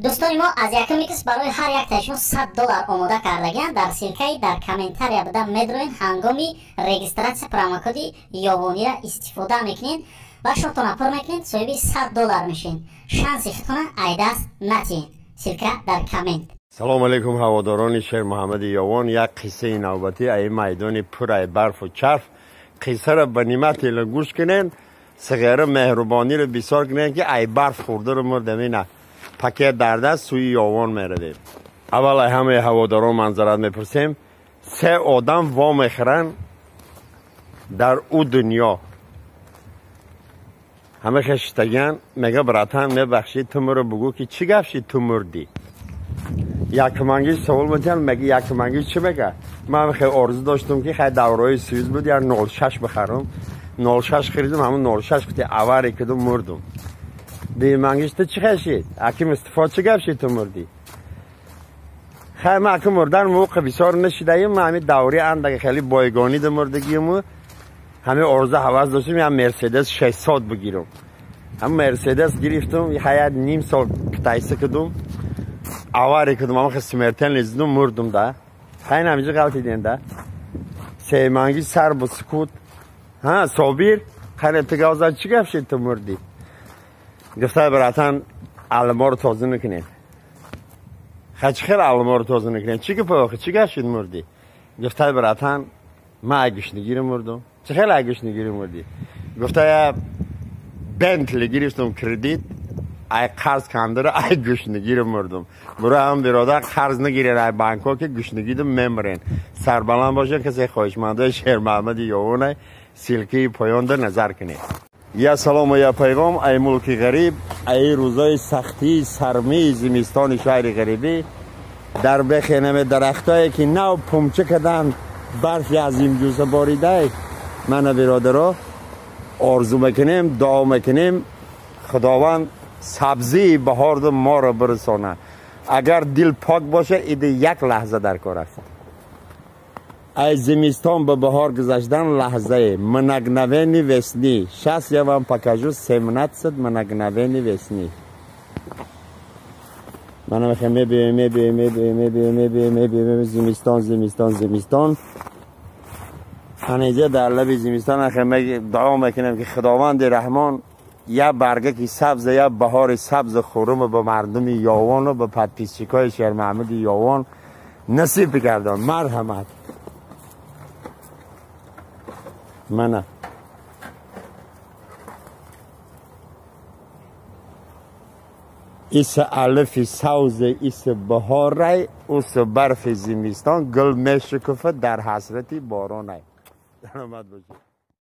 Дӯстони мо аз якум икс барои ҳар яктаи шумо $100 омода кардагианд. Дар ссылка и дар комментария буда медроен, ҳангоми регистрация промокоди Ёвонира истифода мекунед ва шотона пур мекунед, соҳиби $100 мешед. Шанси худтона ай даст натиҳед. Ссылка дар коммент. Салом алейкум, ҳаводорони Шермуҳаммади Ёвон. Як қиссаи навбатӣ ай майдони пур ай барфу чарф. Қиссаро ба ниматела гӯш кунен, сиғера меҳрубониро бисёр кунен, ки ай барф хӯрдаро мурдам. Ина пакет дар даст сӯи Ёвон меравем. Аввал ай ҳамаи ҳаводорон манзарат мепурсем. Се одам во мехӯранд дар ӯ дунё. Ҳама хештагиан мега: братан, мебахшӣ, ту муро бугӯ, ки чӣ гап шид, ту мурдӣ? Якманги савол метиҳанд, мега якманги чӣ мега? Ман хеле орзу доштум, ки хай давраҳои союз буд, як 06 бихарам. 06 харидум, ҳамун 06 кути авария кардум, мурдум. Дуюмангиш: ту чӣ хешид, аки Мустафо, чӣ гап шид, ту мурдӣ? Хай, ман аки мурдан муқи бисёр нашидаим, ман ҳами даври андаги хеле бойгонида мурдагиму ҳами орзу ҳавас доштум, як Мерседес 600 бигирам. Ҳам Мерседес гирифтум, ҳаят ним сол китайса кардум, авария кардум, ҳама смертельно зидум, мурдум да. Хайн ҳамиҷа ғалтидем да. Сеюманги сар бо сукут. Ҳа, Собир, қане, ту гавзан, чӣ гап шид, ту мурдӣ? Гуфта: братан, алморо тоза накунед. Ха, чӣ хел алморо тоза накунед? Чӣ гапа охи, чӣ гап шид, мурдӣ? Гуфта: братан, ман ай гушнагиро мурдум. Чӣ хел ай гушнагиро мурдӣ? Гуфта: я Бентли гирифтум кредит, ай қарз кандара, ай гушнагиро мурдум. Буро ҳам биродар, қарз нагирен ай банкҳо, ки гушнагидум мемирен. Сарбаланд бошед. Касе хоҳишмандои Шермаҳмади Ёвонай, ссылка и поёнда назар кунед. Я салому, я пайғом ай мулки ғариб, ай рӯзои сахтии сармии зимистони шаҳри ғарибӣ, дар бехенаме дарахтое, ки нав пумча карданд, барфи азимҷӯса боридай. Мана, биродаро, орзу мекунем, дуо мекунем, Худованд сабзии баҳорду моро бирасонад. Агар дил пок бошад, иди як лаҳза дар кор аст. Ай зимистон ба баҳор гузаштан лаҳзае, мгновение весны. Сейчас я вам покажу 17 мгновений весны. Мана мехоҳем, мебием, мебием, мебием, мебием, мебием, мебием, зимистон, зимистон, зимистон. Ҳанеҷа дар лаби зимистон дуо мекунем, ки Худованди Раҳмон я баргаки сабз, я баҳори сабзи хуррум ба мардуми Ёвону ба подписчик ҳои Шермаҳмуди Ёвон насиб бигардон. Марҳамат, мана ис алифи савзи, ис баҳорай, ус барфи зимистон, гул мешукуфа дар ҳасрати боронай. Саломат бошед.